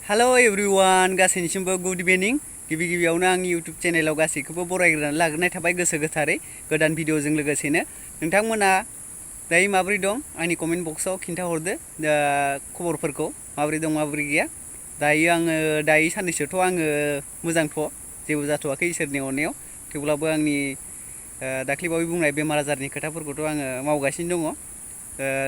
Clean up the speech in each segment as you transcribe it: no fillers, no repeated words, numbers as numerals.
Hello everyone गासैनिसिमबो good इभिनिं गिबियावनो आंनि YouTube चेनेलाव गासैखौबो बरायग्रोनानै लाग्रोनाय थाबाय गोसो गोथारै गोदान भिडिअजों लोगोसेनो नोंथांमोना दायो माबोरै दं आंनि कमेन्ट बक्सआव खिन्थाहरदो खबरफोरखौ माबोरै दं माबोरै गैया दायो साननैसोथ' आङो मोजांथ' जेबो जाथ'वाखै इसोरनि अननायाव थेवब्लाबो आंनि दाख्लैबावै बुंनाय बेमार आजारनि खोथाफोरखौथ' आङो मावगासिनो दङ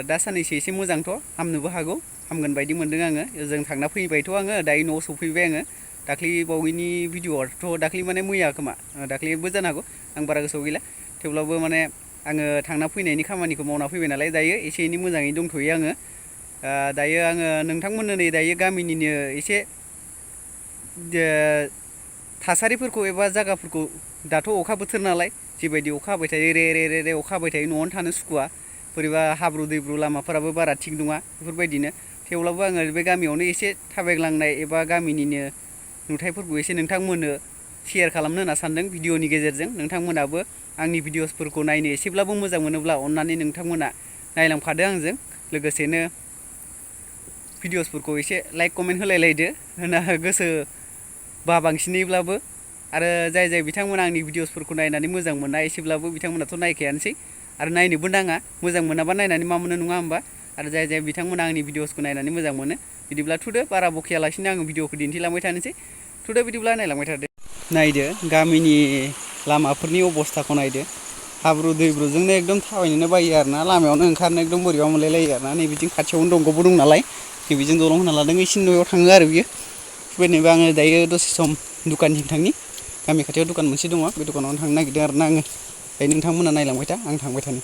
दा साननैसो एसे मोजांथ' हामनोबो हागौ हामगोन बायदि मोनदों आङो जों थांना फैबायथ' आङो दायो न'आव सफैबाय आङो दाख्लै बावैनि भिडिअ'आथ' दाख्लै माने मैया खोमा दाख्लैबो जानो हागौ आं बारा गोसोआव गैला थेवब्लाबो माने आङो थांना फैनायनि खामानिखौ मावना फैबाय नालाय दायो एसे एनै मोजाङै दंथ'यो आङो दायो आङो नोंथांमोननो नै दायो गामिनिनो एसे थासारिफोरखौ एबा जायगाफोरखौ दाथ' अखा बोथोर नालाय जिबायदि अखा हाबाय थायो रे अखा हाबाय थायो न'आवनो थानो सुखुवा बोरैबा हाब्रु दैब्रु लामाफोराबो बारा थिग नङा बेफोरबायदिनो थेवब्लाबो आङो बे गामियावनो एसे थाबायग्लांनाय एबा गामिनिनो नुथायफोरखौ एसे नोंथांमोननो शेयार खालामनो होनना सानदों भिडिअनि गेजेरजों नोंथांमोनाबो आंनि भिडिअसफोरखौ नायनो एसेब्लाबो मोजां मोनोब्ला अननानै नोंथांमोना नायलांफादो आंजों लोगोसेनो भिडिअसफोरखौ एसे लाइक कमेन्ट होलायलायदो होना गोसो बांसिनैब्लाबो आरो जाय बिथांमोना आंनि भिडिअसफोरखौ नायनानै मोजां मोना एसेब्लाबो बिथांमोनाथ' नायखायानोसै आरो नायनोबो नाङा मोजां मोनाबा नायनानै मा मोनो नङा होमबा आरो जाय बिथांमोना आंनि भिडिअसखौ नायनानै मोजां मोनो बिदिब्ला थुदो बारा बखियालासिनो आङो भिडिअखौ दिन्थिलांबाय थानोसै थुदो बिदिब्ला नायलांबाय थादो नायदो गामिनि लामाफोरनि अबस्थाखौ नायदो हाब्रु दैब्रुजोंनो एकदम थाबायनोनो बायो आरोना लामायावनो ओंखारनो एकदम बोरैबा मोनलायलायो आरोना नैबिथिं खाथियावनो दंग'बो दं नालाय नैबिजों दलं होना लादों एसे न'आव थाङो आरो बियो बेबायदिनोबो आङो दायो दसे सम दुखानथिं थांनि गामि खाथियाव दुखान मोनसे दङ बे दुखानावनो थांनो नागिरदों आरोना आङो दायो नोंथांमोना नायलांबाय था आं थांबाय थानो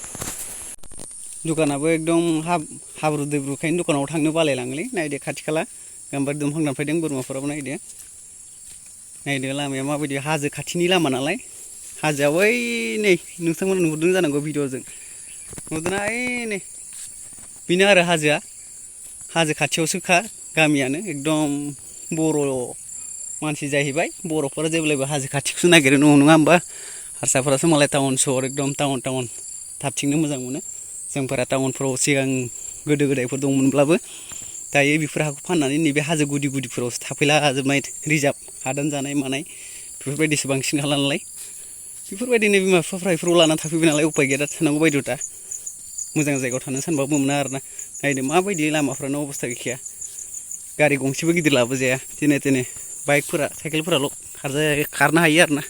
दुखानाबो एकदम हाब्रु दैब्रुखायनो दुखानाव थांनो बालायलाङोलै नायदो खाथि खाला गाम्बारि दंफां दानफायदों बोरमाफोराबो नायदो लामाया माबायदि हाजो खाथिनि लामा नालाय हाजोआ बै नै नोंथांमोना नुहुरदों जानांगौ भिडिअजों नुदोंना ओइ नै बेनो आरो हाजोआ हाजो खाथियावसोखा गामियानो एकदम बर' मानसि जाहैबाय बर'फोरा जेब्लायबो हाजो खाथिखौसो नागिरो नङा होमबा हारसाफोरासो मालाय टाउन सहर एकदम टाउन थाबथिंनो मोजां मोनो जोंफोरा टाउनफोराव सिगां गोदो गोदायफोर दंमोनब्लाबो दायो बेफोर हाखौ फाननानै नैबे हाजो गुदिफोरावसो थाफैलाजोबनाय रिजार्भ हादान जानाय मानाय बेफोरबायदिसो बांसिन हाला नालाय बेफोरबायदिनो बिमा बिफाफ्रा बेफोराव लाना थाफैबाय नालाय उपाय गैया दा थानांगौ बायद'था मोजां जायगायाव थानो सानबाबो मोना आरोना नायदो माबायदि लामाफ्रानो अबस्था गैखाया गारि गंसेबो गिदिर लाबोजाया जेने बाइकफोरा साइकेलफोराल' खारनो हायो आरोना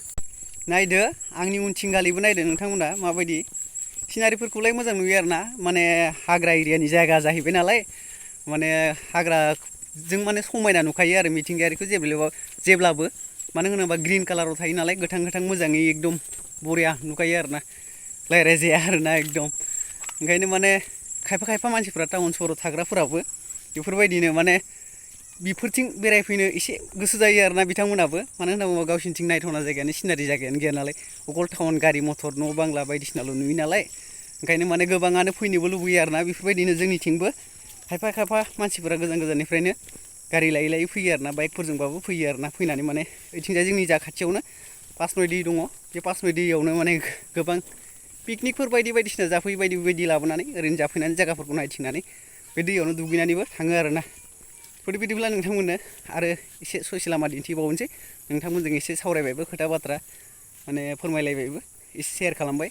नायदो आंनि उनथिं गालिबो नायदो नोंथांमोना माबायदि सिनारिफोरखौलाय मोजां नुयो आरोना माने हाग्रा एरियानि जायगा जाहैबाय नालाय माने हाग्राजों माने समायना नुखायो आरो मिथिंगायारिखौ जेब्लाबो मानो होनोबा ग्रिन कालाराव थायो नालाय गोथां मोजाङै एकदम बरिया नुखायो आरोना रायज्लायजाया आरोना एकदम ओंखायनो माने खायफा मानसिफ्रा टाउन सहराव थाग्राफोराबो बेफोरबायदिनो माने बेफोरथिं बेरायफैनो एसे गोसो जायो आरोना बिथांमोनाबो मानो होनना बुङोबा गावसिनिथिं नायथावना जायगायानो सिनारि जायगायानो गैया नालाय अकल टाउन गारि मथर न' बांला बायदिसिनाल' नुयो नालाय ओंखायनो माने गोबाङानो फैनोबो लुबैयो आरोना बेफोरबायदिनो जोंनिथिंबो खायफा मानसिफोरा गोजाननिफ्रायनो गारि लायै फैयो आरोना बाइकफोरजोंबाबो फैयो आरोना फैनानै माने ओइथिंजाय जोंनि जा खाथियावनो पासनय दै दङ बे पासनय दैयावनो माने गोबां पिकनिकफोर बायदिसिना जाफैयो बायदि लाबोनानै ओरैनो जाफैनानै जायगाफोरखौ नायथिंनानै बे दैयावनो दुगैनानैबो थाङो आरोना बिदिब्ला नोंथांमोननो आरो एसे ससे लामा दिन्थिबावनोसै नोंथांमोनजों एसे सावरायबायबो खोथा बाथ्रा माने फोरमायलायबायबो एसे शेयार खालामबाय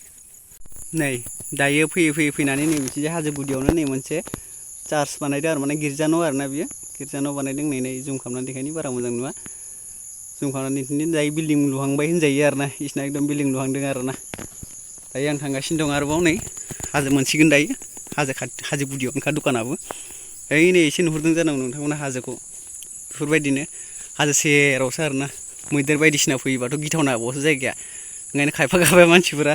नै दायो फैनानै नै बिथिंजाय हाजो गुदियावनो नै मोनसे चार्च बानायदों आरो माने गिर्जा न' आरोना बियो गिर्जा न' बानायदों नै जुम खालामनानै देखायनो बारा मोजां नुवा जुम खालामनानै दिन्थिनो दायो बिल्डिं लुहांबाय होनजायो आरोना इसना एकदम बिल्डिं लुहांदों आरोना दायो आं थांगासिनो दं आरोबाव नै हाजो मोनसिगोन दायो हाजो गुदियावनोखा दुखानाबो ओइ नै एसे नुहुरदों जानांगौ नोंथांमोना हाजोखौ बेफोरबायदिनो हाजो सेरावसो आरोना मैदेर बायदिसिना फैयोबाथ' गिथावना बावसो जायगाया ओंखायनो खायफा मानसिफोरा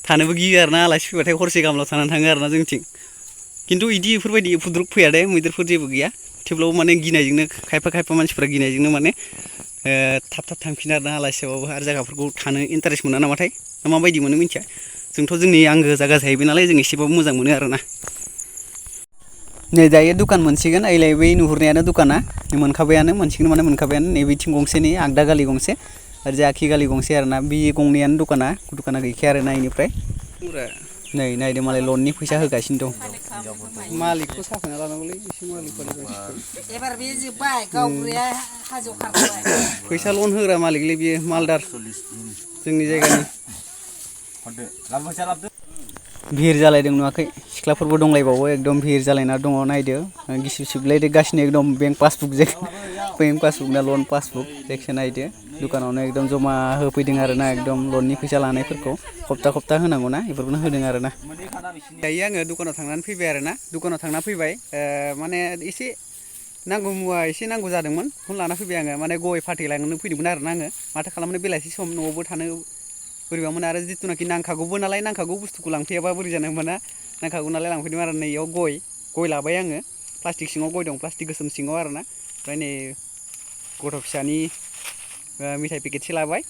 थानोबो गियो आरोना आलासि फैबाथाय हरसे गाहामल' थानानै थाङो आरोना जोंथिं खिन्थु बेफोरबायदि उपद्रब फैया दे मैदेरफोर जेबो गैया थेवब्लाबो माने गिनायजोंनो खायफा मानसिफोरा गिनायजोंनो माने थाब थांफिनो आरोना आलासि जाबाबो आरो जायगाफोरखौ थानो इन्टारेस्ट मोना नामाथाय माबायदि मोनो मिथिया जोंथ' जोंनि आंगो जायगा जाहैबाय नालाय जों एसेबाबो मोजां मोनो आरोना नै दायो दुखान मोनसिगोन ओइलाय बै नुहुरनायानो दुखाना मोनखाबायानो नै बिथिं गंसे नै आगदा गालि गंसे आरो आखि गालि गंसे आरोना बे गंनैयानो दुकाना गैखाया आरोना इनिफ्राय नै नायदो मालाय लननि फैसा होगासिनो दं मालिकखौ साफायना लानांगौलै एसे मालिकफोरखौ एबार बे जोब्बाय गावग्राया हाजोआव खारबाय फैसा लन होग्रा मालिकलै बियो मालदार जोंनि जायगानि भिर जालायदों नुवाखै सिख्लाफोरबो दंलायबावो एकदम भिर जालायना दङ नायदो गिसिब सिबलायगासिनो एकदम बेंक पासबुकजों बेंक पासबुक ना लन पासबुक जायखिया नायदो दुखानावनो एकदम जमा होफैदों आरोना एकदम लननि फैसा लानायफोरखौ हप्ता होनांगौ ना बेफोरखौनो होदों आरोना दायो आङो दुखानाव थांनानै फैबाय आरोना दुखानाव थांना फैबाय माने एसे नांगौ मुवा एसे नांगौ जादोंमोन बेखौनो लाना फैबाय आङो माने गय फाथै लांनो फैदोंमोन आरोना आङो माथो खालामनो बेलासि सम न'आवबो थानो बोरैबामोन आरो जिथुनाखि नांखागौबो नालाय नांखागौ बुस्थुखौ लांफैयाबा बोरै जानो होमबाना नांखागौ नालाय लांफैदों आरो नैयाव गय लाबाय आङो प्लास्टिक सिङाव गय दं प्लास्टिक गोसोम सिङाव आरोना ओमफ्राय नै गथ' फिसानि मेथाइ पेकेटसे लाबाय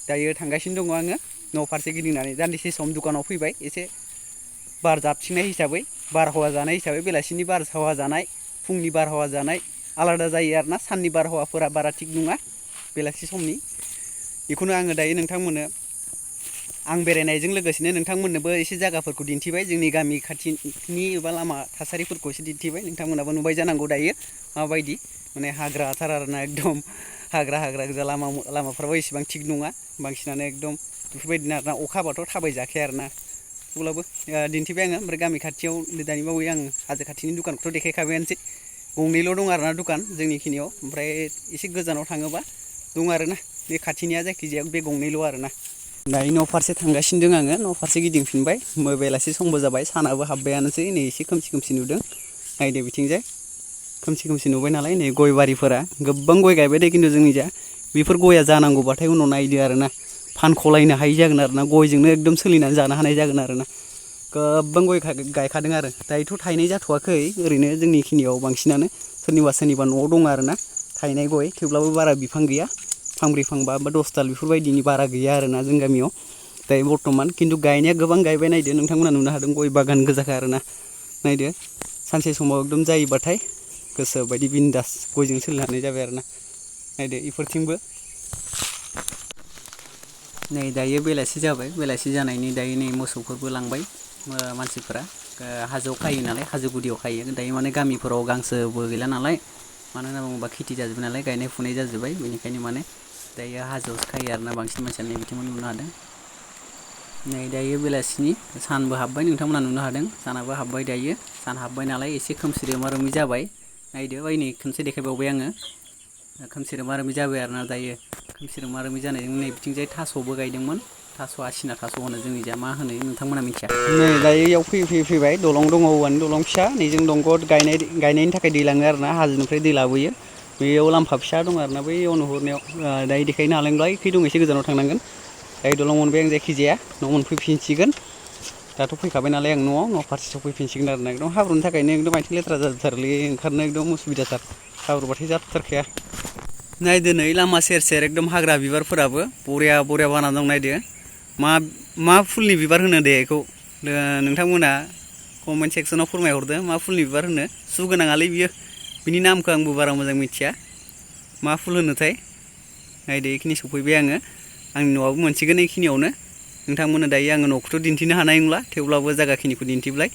दायो थांगासिनो दङ आङो न' फारसे गिदिंनानै दान्दिसे सम दुखानाव फैबाय एसे बार जाबथिंनाय हिसाबै बारहावा जानाय हिसाबै बेलासिनि बारहावा जानाय फुंनि बारहावा जानाय आलादा जायो आरोना साननि बारहावाफोरा बारा थिग नङा बेलासि समनि बेखौनो आङो दायो नोंथांमोननो आं बेरायनायजों लोगोसेनो नोंथांमोननोबो एसे जायगाफोरखौ दिन्थिबाय जोंनि गामि खाथिनि एबा लामा थासारिफोरखौ एसे दिन्थिबाय नोंथांमोनाबो नुबाय जानांगौ दायो माबायदि माने हाग्राथार आरोना एकदम हाग्रा गोजा लामाफ्राबो इसेबां थिग नङा बांसिनानो एकदम बेफोरबायदिनो आरोना अखा हाबाथ' थाबाय जाखाया आरोना थेवब्लाबो दिन्थिबाय आङो ओमफ्राय गामि खाथियाव दानि बावै आं हाजो खाथिनि दुखानखौथ' देखायखाबायानोसै गंनैल' दं आरोना दुखान जोंनिखिनियाव ओमफ्राय एसे गोजानाव थाङोबा दं आरोना बे खाथिनिया जायखिजाया बे गंनैल' आरोना दायो न' फारसे थांगासिनो दं आङो न' फारसे गिदिंफिनबाय बेलासि समबो जाबाय सानाबो हाबबायानोसै नै एसे खोमसि नुदों नायदो बिथिंजाय खोमसि नुबाय नालाय नै गय बारिफोरा गोबां गय गायबाय दे खिन्थु जोंनि जा बेफोर गया जानांगौबाथाय उनाव नायदो आरोना फानख'लायनो हायि जागोन आरोना गयजोंनो एकदम सोलिनानै जानो हानाय जागोन आरोना गोबां गय गायखादों आरो दायोथ' थायनाय जाथ'वाखै ओरैनो जोंनिखिनियाव बांसिनानो सोरनिबा न'आव दङ आरोना थायनाय गय थेवब्लाबो बारा बिफां गैया फांब्रै फांबा बा 10 दाल बेफोरबायदिनि बारा गैया आरोना जों गामियाव दायो बर्थमान खिन्थु गायनाया गोबां गायबाय नायदो नोंथांमोना नुनो हादों गय बागान गोजाखा आरोना नायदो सानसे समाव एकदम जायोबाथाय गोसो बायदि बिन्दास गयजों सोलिनो हानाय जाबाय आरोना नायदो इफोरथिंबो नै दायो बेलासि जाबाय बेलासि जानायनि दायो नै मोसौफोरबो लांबाय मानसिफोरा हाजोआव खायो नालाय हाजो गुदियाव खायो दायो माने गामिफोराव गांसोबो गैला नालाय मानो होनना बुङोबा खेथि जाजोब्बाय नालाय गायनाय फुनाय जाजोब्बाय बेनिखायनो माने दायो हाजोआवसो खायो आरोना बांसिन मानसियानो बिथिंबो नुनो हादों नै दायो बेलासिनि सानबो हाबबाय नोंथांमोना नुनो हादों सानाबो हाबबाय दायो सान हाबबाय नालाय एसे खोमसि रोमै जाबाय नायदो ओइ नै खनसे देखायबावबाय आङो खोमसि रोमै जाबाय आरोना दायो खोमसि रोमै जानायजों नै बिथिंजाय थास'बो गायदोंमोन थास' आसिना थास' होनो जोंनि जा मा होनो नोंथांमोना मिथिया नै दायो इयाव फैबाय दलं दङ औवानि दलं फिसा नैजों दंग गायनायनि थाखाय दै लाङो आरोना हाजोनिफ्राय दै लाबोयो बेयाव लाम्फा फिसा दं आरोना बैयाव नुहुरनायाव दायो देखायनो हालांब्ला खै दं एसे गोजानाव थांनांगोन दायो दलं मोनबाय आं जायखिजाया न' मोनफैफिनसिगोन दाथ' फैखाबाय नालाय आं न' फारसे सफैफिनसिगोन आरोना एकदम हाब्रुनि थाखायनो एकदम आथिं लेथ्रा जाथारोलै ओंखारनो एकदम उसुबिदाथार हाब्रुबाथाय जाथारखाया नायदो नै लामा सेर एकदम हाग्रा बिबारफोराबो बरिया बाना दं नायदो मा फुलनि बिबार होनो दे बेखौ नोंथांमोना कमेन्ट सेक्सनाव फोरमायहरदो मा फुलनि बिबार होनो सुगोनाङालै बियो बिनि नामखौ आंबो बारा मोजां मिथिया मा फुल होनोथाय नायदो बेखिनि सफैबाय आङो आंनि न'आबो मोनसिगोन बेखिनियावनो नोंथांमोना दायो आङो न'खौथ' दिन्थिनो हानाय नंला थेवब्लाबो जायगाखिनिखौ दिन्थिबाय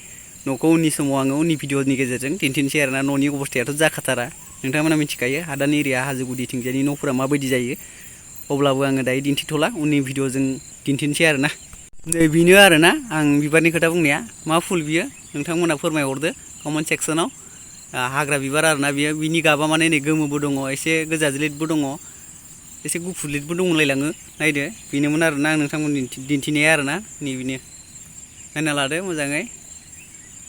न'खौ उननि समाव आङो उननि भिडिअनि गेजेरजों दिन्थिनोसै आरोना न'नि अबस्थायाथ' जाखाथारा नोंथांमोना मिथिखायो हादान एरिया हाजो गुदिथिंजायनि न'फोरा माबायदि जायो अब्लाबो आङो दायो दिन्थिथ'ला उननि भिडिअजों दिन्थिनोसै आरोना नै बेनो आरोना आं बिबारनि खोथा बुंनाया मा फुल बियो नोंथांमोना फोरमायहरदो कमेन्ट सेक्सनाव हाग्रा बिबार आरोना बियो बिनि गाबा माने नै गोमोबो दङ एसे गोजा ज्लिदबो दङ एसे गुफुर लिदबो दंलायलाङो नायदो बेनोमोन आरोना आं नोंथांमोननि दिन्थिनाया आरोना नैबेनो नायना लादो मोजाङै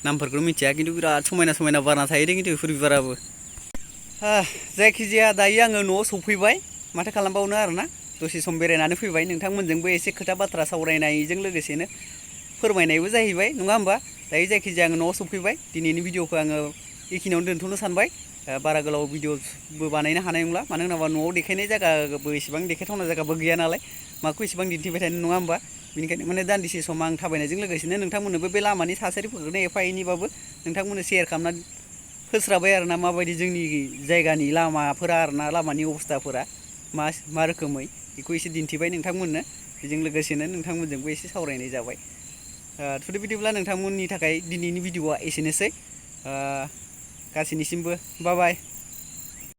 नामफोरखौ मिथिया खिन्थु बिराद समायना बारना थायो दे खिन्थु बेफोर बिबाराबो जायखिजाया दायो आङो न'आव सफैबाय माथो खालामबावनो आरोना दसे सम बेरायनानै फैबाय नोंथांमोनजोंबो एसे खोथा बाथ्रा सावरायनायजों लोगोसेनो फोरमायनायबो जाहैबाय नङा होमबा दायो जायखिजाया आङो न'आव सफैबाय दिनैनि भिडिअखौ आङो बेखिनियावनो दोनथ'नो सानबाय बारा गोलाव भिडिअबो बानायनो हानाय नंला मानो होनोबा न'आव देखायनाय जायगाबो इसेबां देखायथावना जायगाबो गैया नालाय माखौ इसेबां दिन्थिबाय थानो नङा होमबा बेनिखायनो माने दान्दिसे सम आं थाबायनायजों लोगोसेनो नोंथांमोननोबो बे लामानि थासारिफोरखौनो एफा एनैबाबो नोंथांमोननो सेयार खालामना होस्राबाय आरोना माबायदि जोंनि जायगानि लामाफोरा आरोना लामानि अबस्थाफोरा मा रोखोमै बेखौ एसे दिन्थिबाय नोंथांमोननो बेजों लोगोसेनो नोंथांमोनजोंबो एसे सावरायनाय जाबाय थुदो बिदिब्ला नोंथांमोननि थाखाय दिनैनि भिडिअआ एसेनोसै गासैनिसिमबो बाय बाय।